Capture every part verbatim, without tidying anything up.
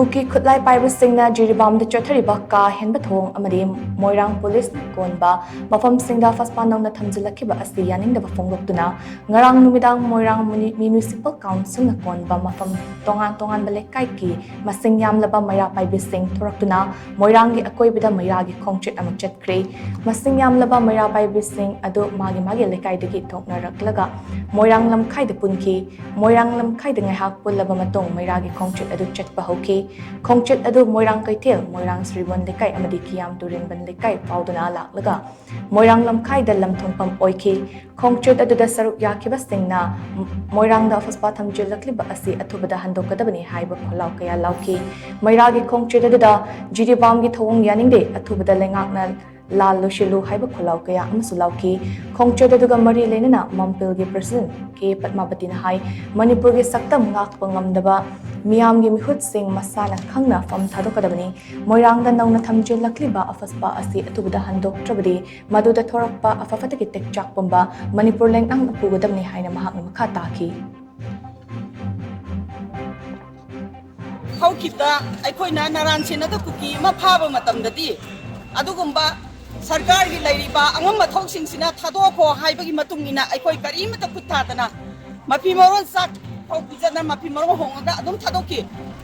ꯀꯨꯀꯤ ꯈꯨꯠꯂꯥꯏ ꯄꯥꯏꯕꯁꯤꯡꯅ ꯖꯤꯔꯤꯕꯥꯝꯗ ꯆꯠꯊꯔꯤꯕ ꯀꯥ ꯍꯦꯟꯕ ꯊꯧꯑꯣꯡ ꯑꯃꯗꯤ ꯃꯣꯏꯔꯥꯡ ꯄꯨꯂꯤꯁꯅ ꯀꯣꯟꯕ ꯃꯐꯝꯁꯤꯡꯗ ꯐꯁꯄꯥ ꯅꯧꯅ ꯊꯝꯖꯤꯜꯂꯛꯈꯤꯕ ꯑꯁꯤ ꯌꯥꯅꯤꯡꯗꯕ ꯐꯣꯡꯗꯣꯛꯇꯨꯅ ꯉꯔꯥꯡ ꯅꯨꯃꯤꯗꯥꯡ ꯃꯣꯏꯔꯥꯡ ꯃꯨꯅꯤ-, ꯃ꯭ꯌꯨꯅꯤꯁꯤꯄꯥꯜ ꯀꯥꯎꯟꯁꯤꯜꯅ ꯀꯣꯟꯕ ꯃꯐꯝ ꯇꯣꯉꯥꯟ ꯇꯣꯉꯥꯟꯕ ꯂꯩꯀꯥꯏꯒꯤ ꯃꯁꯤꯡ ꯌꯥꯝꯂꯕ ꯃꯩꯔꯥ ꯄꯥꯏꯕꯤꯁꯤꯡ ꯊꯣꯔꯛꯇꯨꯅ ꯃꯣꯏꯔꯥꯡꯒꯤ ꯑꯀꯣꯏꯕꯗ ꯃꯩꯔꯥꯒꯤ ꯈꯣꯡꯆꯠ ꯑꯃ ꯆꯠꯈ꯭ꯔꯦ꯫ ꯃꯁꯤꯡ ꯌꯥꯝꯂꯕ ꯃꯩꯔꯥ ꯄꯥꯏꯕꯤꯁꯤꯡ ꯑꯗꯨ ꯃꯥꯒꯤ ꯃꯥꯒꯤ ꯂꯩꯀꯥꯏꯗꯒꯤ ꯊꯣꯛꯅꯔꯛꯂꯒ ꯃꯣꯏꯔꯥꯡ ꯂꯝꯈꯥꯏꯗ ꯄꯨꯟꯈꯤ꯫ ꯃꯣꯏꯔꯥꯡ ꯂꯝꯈꯥꯏꯗ ꯉꯥꯏꯍꯥꯛ ꯄꯨꯜꯂꯕ ꯃꯇꯨꯡ ꯃꯩꯔꯥꯒꯤ ꯈꯣꯡꯆꯠ ꯑꯗꯨ ꯆꯠꯄ ꯍꯧꯈꯤ꯫ ꯈꯣꯡꯆꯠ ꯑꯗꯨ ꯃꯣꯏꯔꯥꯡ ꯀꯩꯊꯦꯜ, ꯃꯣꯏꯔꯥꯡ ꯁ꯭ꯔꯤꯕꯣꯟ ꯂꯩꯀꯥꯏ ꯑꯃꯗꯤ ꯀꯤꯌꯥꯝ ꯇꯨꯔꯦꯟꯕꯟ ꯂꯩꯀꯥꯏ ꯐꯥꯎꯗꯨꯅ ꯂꯥꯛꯂꯒ ꯃꯣꯏꯔꯥꯡ ꯂꯝꯈꯥꯏꯗ ꯂꯝꯊꯨꯡꯐꯝ ꯑꯣꯏꯈꯤ꯫ ꯈꯣꯡꯆꯠ ꯑꯗꯨꯗ ꯁꯔꯨꯛ ꯌꯥꯈꯤꯕꯁꯤꯡꯅ ꯃꯣꯏꯔꯥꯡꯗ ꯐꯁꯄꯥ ꯊꯝꯖꯤꯜꯂꯛꯂꯤꯕ ꯑꯁꯤ ꯑꯊꯨꯕꯗ ꯍꯟꯗꯣꯛꯀꯗꯕꯅꯤ ꯍꯥꯏꯕ ꯈꯣꯜꯂꯥꯎ ꯀꯌꯥ ꯂꯥꯎꯈꯤ꯫ ꯃꯩꯔꯥꯒꯤ ꯈꯣꯡꯆꯠ ꯑꯗꯨꯗ ꯖꯤꯔꯤꯕꯥꯝꯒꯤ ꯊꯧꯑꯣꯡ ꯌꯥꯅꯤꯡꯗꯦ, ꯑꯊꯨꯕꯗ ꯂꯩꯉꯥꯛꯅ ꯂꯥꯜ ꯂꯣꯏꯁꯤꯜꯂꯨ ꯍꯥꯏꯕ ꯈꯣꯜꯂꯥꯎ ꯀꯌꯥ ꯑꯃꯁꯨ ꯂꯥꯎꯈꯤ꯫ ꯈꯣꯡꯆꯠ ꯑꯗꯨꯒ ꯃꯔꯤ ꯂꯩꯅꯅ ꯃꯝꯄꯤꯜꯒꯤ ꯄ꯭ꯔꯁꯤꯗꯦꯟꯠ ꯀꯦ ꯄꯗꯃꯥꯕꯇꯤꯅ ꯍꯥꯏ, ꯃꯅꯤꯄꯨꯔꯒꯤ ꯁꯛꯇꯝ ꯉꯥꯛꯄ ꯉꯝꯗꯕ ꯃꯤꯌꯥꯝꯒꯤ ꯃꯤꯍꯨꯠꯁꯤꯡ ꯃꯁꯥꯅ ꯈꯪꯅ ꯐꯝ ꯊꯥꯗꯣꯛꯀꯗꯕꯅꯤ꯫ ꯃꯣꯏꯔꯥꯡꯗ ꯅꯧꯅ ꯊꯝꯖꯤꯜꯂꯛꯂꯤꯕ ꯑꯐꯁꯄꯥ ꯑꯁꯤ ꯑꯊꯨꯕꯗ ꯍꯟꯗꯣꯛꯇ꯭ꯔꯕꯗꯤ ꯃꯗꯨꯗ ꯊꯣꯔꯛꯄ ꯑꯐ ꯐꯠꯇꯒꯤ ꯇꯦꯛꯆꯥꯛ ꯄꯨꯝꯕ ꯃꯅꯤꯄꯨꯔ ꯂꯩꯉꯥꯛꯅ ꯄꯨꯒꯗꯕꯅꯤ ꯍꯥꯏꯅ ꯃꯍꯥꯛꯅ ꯃꯈꯥ ꯇꯥꯈꯤ꯫ ꯍꯧꯈꯤꯕꯗ ꯑꯩꯈꯣꯏꯅ ꯅꯔꯥꯟ ꯁꯦꯟꯅꯗ ꯀꯨꯀꯤ ꯑꯃ ꯐꯥꯕ ꯃꯇꯝꯗꯗꯤ ꯑꯗꯨꯒꯨꯝꯕ ꯁꯔꯀꯥꯔꯒꯤ ꯂꯩꯔꯤꯕ ꯑꯉꯝꯕ ꯊꯧꯁꯤꯡꯁꯤꯅ ꯊꯥꯗꯣꯛꯈꯣ ꯍꯥꯏꯕꯒꯤ ꯃꯇꯨꯡ ꯏꯟꯅ ꯑꯩꯈꯣꯏ ꯀꯔꯤꯃꯠꯇ ꯈꯨꯠ ꯊꯥꯗꯅ ꯃꯐꯤ ꯃꯔꯣꯟ ꯆꯥꯛ ꯐꯥꯎ ꯄꯤꯖꯗꯅ ꯃꯐꯤ ꯃꯔꯣꯟ ꯍꯣꯡꯉꯒ ꯑꯗꯨꯝ ꯊꯥꯗꯣꯛꯈꯤ꯫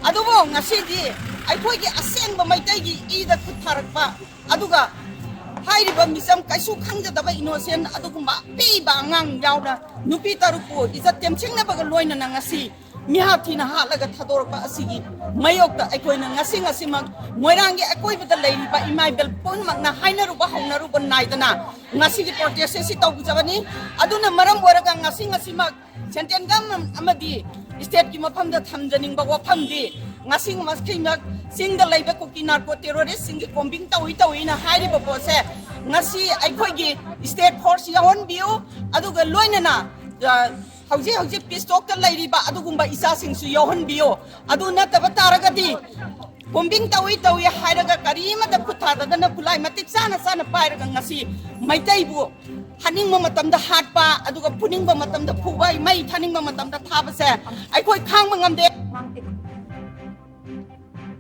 ꯑꯗꯨꯕꯨ ꯉꯁꯤꯗꯤ ꯑꯩꯈꯣꯏꯒꯤ ꯑꯁꯦꯡꯕ ꯃꯩꯇꯩꯒꯤ ꯏꯗ ꯈꯨꯠ ꯊꯥꯔꯛꯄ, ꯑꯗꯨꯒ ꯍꯥꯏꯔꯤꯕ ꯃꯤꯆꯝ ꯀꯩꯁꯨ ꯈꯪꯖꯗꯕ ꯏꯅꯣꯁꯦꯟ ꯑꯗꯨꯒꯨꯝꯕ ꯑꯄꯤꯕ ꯑꯉꯥꯡ ꯌꯥꯎꯅ ꯅꯨꯄꯤ ꯇꯔꯨꯛꯄꯨ ꯏꯖꯠ ꯇꯦꯝꯁꯤꯡꯅꯕꯒ ꯂꯣꯏꯅꯅ ꯉꯁꯤ ꯃꯤꯍꯥꯠ ꯊꯤꯅ ꯍꯥꯠꯂꯒ ꯊꯥꯗꯣꯔꯛꯄ ꯑꯁꯤꯒꯤ ꯃꯥꯌꯣꯛꯇ ꯑꯩꯈꯣꯏꯅ ꯉꯁꯤ ꯉꯁꯤꯃꯛ ꯃꯣꯏꯔꯥꯡꯒꯤ ꯑꯀꯣꯏꯕꯗ ꯂꯩꯔꯤꯕ ꯏꯃꯥ ꯏꯕꯦꯜ ꯄꯨꯝꯅꯃꯛꯅ ꯍꯥꯏꯅꯔꯨꯕ ꯍꯧꯅꯔꯨꯕ ꯅꯥꯏꯗꯅ ꯉꯁꯤꯒꯤ ꯄ꯭ꯔꯣꯇꯦꯁ ꯑꯁꯤ ꯇꯧꯖꯕꯅꯤ꯫ ꯑꯗꯨꯅ ꯃꯔꯝ ꯑꯣꯏꯔꯒ ꯉꯁꯤ ꯉꯁꯤꯃꯛ ꯁꯦꯟꯇ꯭ꯔꯦꯜ ꯒꯃꯦꯟ ꯑꯃꯗꯤ ꯁ꯭ꯇꯦꯠꯀꯤ ꯃꯐꯝꯗ ꯊꯝꯖꯅꯤꯡꯕ ꯋꯥꯐꯝꯗꯤ ꯉꯁꯤ ꯉꯁꯤꯃꯛ ꯆꯤꯡꯗ ꯂꯩꯕ ꯀꯨꯀꯤ ꯅꯥꯔꯀꯣ ꯇꯦꯔꯣꯔꯤꯁꯁꯤꯡꯒꯤ ꯀꯣꯝꯕꯤꯡ ꯇꯧꯏ ꯇꯧꯏꯅ ꯍꯥꯏꯔꯤꯕ ꯄꯣꯠꯁꯦ ꯉꯁꯤ ꯑꯩꯈꯣꯏꯒꯤ ꯁ꯭ꯇꯦꯠ ꯐꯣꯔꯁ ꯌꯥꯎꯍꯟꯕꯤꯌꯨ, ꯑꯗꯨꯒ ꯂꯣꯏꯅꯅ, ꯑ, ꯍꯧꯖꯤꯛ ꯍꯧꯖꯤꯛ ꯄꯤꯁ ꯇꯣꯛꯇ ꯂꯩꯔꯤꯕ ꯑꯗꯨꯒꯨꯝꯕ ꯏꯆꯥꯁꯤꯡꯁꯨ ꯌꯥꯎꯍꯟꯕꯤꯌꯨ꯫ ꯑꯗꯨ ꯅꯠꯇꯕ ꯇꯥꯔꯒꯗꯤ ꯀꯣꯝꯕꯤꯡ ꯇꯧꯏ ꯇꯧꯏ ꯍꯥꯏꯔꯒ ꯀꯔꯤꯃꯠꯇ ꯈꯨꯠ ꯊꯥꯗꯗꯅ ꯈꯨꯠꯂꯥꯏ ꯃꯇꯤꯛ ꯆꯥꯅ ꯆꯥꯅ ꯄꯥꯏꯔꯒ ꯉꯁꯤ ꯃꯩꯇꯩꯕꯨ ꯍꯥꯠꯅꯤꯡꯕ ꯃꯇꯝꯗ ꯍꯥꯠꯄ, ꯑꯗꯨꯒ ꯐꯨꯅꯤꯡꯕ ꯃꯇꯝꯗ ꯐꯨꯕ, ꯃꯩ ꯊꯥꯅꯤꯡꯕ ꯃꯇꯝꯗ ꯊꯥꯕꯁꯦ ꯑꯩꯈꯣꯏ ꯈꯥꯡꯕ ꯉꯝꯗꯦ꯫